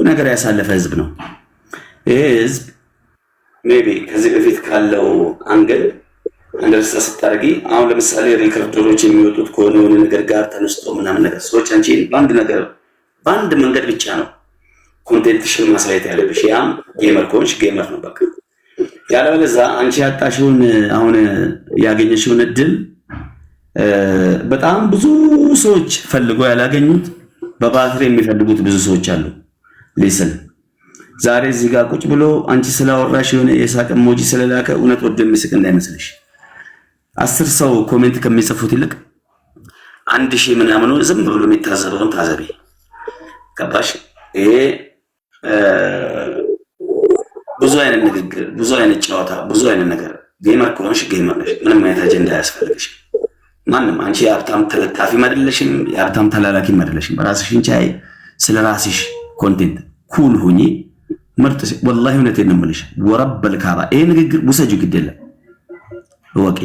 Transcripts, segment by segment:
ነገር ያሳለፈ ህዝብ ነው። ይሄ ህዝብ maybe ከዚህ በፊት ካለው angle understand ስታደርጊ፣ አሁን ለምሳሌ recorder ኦች የሚወጡት ከሆነ የሆነ ነገር ጋር ተነስቶ ምናምን ነገር ሰዎች አንቺ በአንድ ነገር በአንድ መንገድ ብቻ ነው content ሽን ማሳየት ያለብሽ። ያም gamer ከሆንሽ gamer ነው በቃ። ያለበለዚያ አንቺ ያጣሽውን አሁን ያገኘሽውን እድል በጣም ብዙ ሰዎች ፈልገው ያላገኙት በባትሪ የሚፈልጉት ብዙ ሰዎች አሉ። Listen፣ ዛሬ እዚህ ጋር ቁጭ ብሎ አንቺ ስላወራሽ የሆነ የሳቅ emoji ስለላከ እውነት ወዶ የሚስቅ እንዳይመስልሽ። 10 ሰው comment ከሚጽፉት ይልቅ 1000 ምናምኑ ዝም ብሎ የሚታዘበውን ታዘቢ። ገባሽ? ይሄ ብዙ አይነት ንግግር፣ ብዙ አይነት ጨዋታ፣ ብዙ አይነት ነገር። Gamer ከሆንሽ gamer ነሽ። ምንም አይነት አጀንዳ አያስፈልግሽም። ማንም አንቺ የሀብታም ተለጣፊም አይደለሽም፣ የሀብታም ተላላኪም አይደለሽም። ራስሽን ቻይ፣ ስለ ራስሽ content cool ሁኚ። ምርጥ፣ ወላሂ እውነቴን ነው የምልሽ። ወረበል ካባ ይሄ ንግግር ውሰጂው፣ ግድ የለም እወቂ።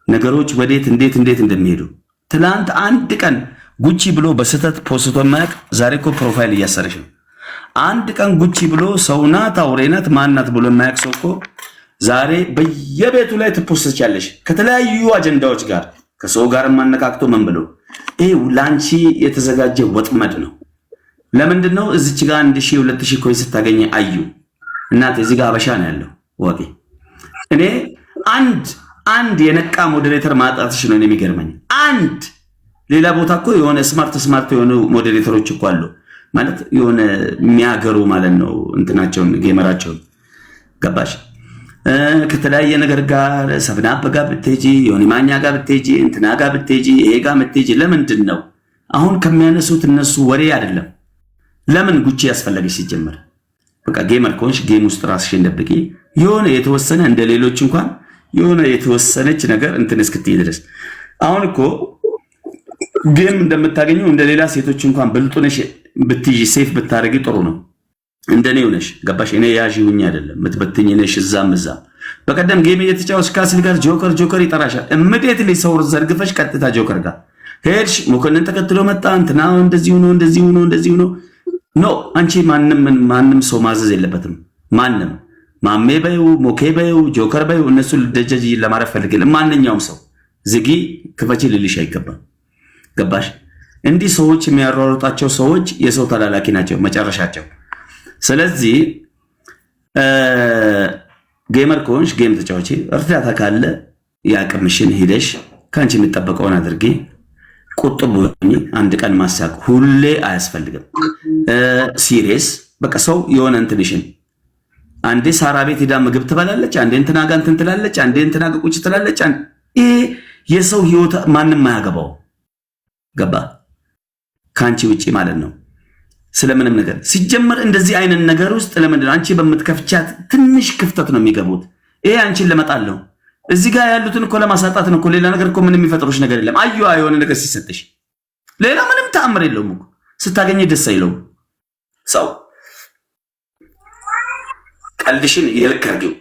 ነገሮች ወዴት እንዴት እንዴት እንደሚሄዱ ትላንት አንድ ቀን ጉቺ ብሎ በስህተት ፖስቶ የማያውቅ ዛሬ እኮ profile እያሰረሽ ነው። አንድ ቀን ጉቺ ብሎ ሰውናት አውሬናት ማናት ብሎ የማያውቅ ሰው እኮ ዛሬ በየቤቱ ላይ ትፖስቻለሽ ከተለያዩ አጀንዳዎች ጋር፣ ከሰው ጋር ማነካክቶ ምን ብሎ። ይሄ ለአንቺ የተዘጋጀ ወጥመድ ነው። ለምንድን ነው እዚች ጋር 1000 2000 coin ስታገኘ አዩ እናቴ፣ እዚህ ጋር አበሻ ነው ያለው ወቂ። እኔ አንድ አንድ የነቃ moderator ማጣትሽ ነው የሚገርመኝ። አንድ ሌላ ቦታ እኮ የሆነ smart smart የሆኑ moderator ኦች እኮ አሉ፣ ማለት የሆነ የሚያገሩ ማለት ነው እንትናቸውን gamer ኣቸውን፣ ገባሽ? ከተለያየ ነገር ጋር ሰብናብ ጋር ብትሄጂ፣ የሆነ ማኛ ጋር ብትሄጂ፣ እንትና ጋር ብትሄጂ፣ ይሄ ጋር ብትሄጂ፣ ለምንድን ነው አሁን ከሚያነሱት እነሱ ወሬ አይደለም። ለምን ጉቺ ያስፈለገች ሲጀመር? በቃ gamer ከሆንሽ game ውስጥ ራስሽን ደብቂ። የሆነ የተወሰነ እንደ ሌሎች እንኳን የሆነ የተወሰነች ነገር እንትን እስክትይ ድረስ፣ አሁን እኮ game እንደምታገኘው እንደ ሌላ ሴቶች እንኳን ብልጡ ነሽ ብትይዢ safe ብታደርጊ ጥሩ ነው። እንደኔ ሆነሽ፣ ገባሽ? እኔ ያዥ ሁኝ አይደለም የምትበትኝ ነሽ እዛም እዛም። በቀደም game እየተጫወትሽ ካስል ጋር ጆከር ጆከር ይጠራሻል። Immediately ሰው ዘርግፈሽ ቀጥታ ጆከር ጋር ሄድሽ። መኮንን ተከትሎ መጣ። እንትና እንደዚህ ሆኖ፣ እንደዚህ ሆኖ፣ እንደዚህ ሆኖ። No፣ አንቺ ማንም ማንም ሰው ማዘዝ የለበትም። ማንም ማሜ በይው፣ ሞኬ በይው፣ ጆከር በይው፣ እነሱ ልደጀጅ ለማረፍ ፈልግ ማንኛውም ሰው ዝጊ ክፈቺ ልልሽ አይገባም። ገባሽ? እንዲህ ሰዎች የሚያሯሩጣቸው ሰዎች የሰው ተላላኪ ናቸው መጨረሻቸው። ስለዚህ gamer ከሆንሽ game ተጫዋቺ፣ እርዳታ ካለ የአቅምሽን ሂደሽ ከአንቺ የሚጠበቀውን አድርጌ፣ ቁጥብ ሁኚ። አንድ ቀን ማሳቅ ሁሌ አያስፈልግም። Serious በቃ ሰው የሆነ እንትንሽን አንዴ ሳራ ቤት ሄዳ ምግብ ትበላለች፣ አንዴ እንትና ጋር እንትን ትላለች፣ አንዴ እንትና ጋር ቁጭ ትላለች። ይሄ የሰው ህይወት ማንም አያገባው። ገባ? ከአንቺ ውጪ ማለት ነው። ስለምንም ነገር ሲጀመር እንደዚህ አይነት ነገር ውስጥ ለምንድን ነው አንቺ በምትከፍቻት ትንሽ ክፍተት ነው የሚገቡት? ይሄ አንቺን ለመጣል ነው። እዚህ ጋር ያሉትን እኮ ለማሳጣት ነው እኮ። ሌላ ነገር እኮ ምንም የሚፈጥሩሽ ነገር የለም። አዩ የሆነ ነገር ሲሰጥሽ ሌላ ምንም ተአምር የለውም እኮ። ስታገኘ ደስ አይለውም ሰው። ቀልድሽን የልክ አድርጊው።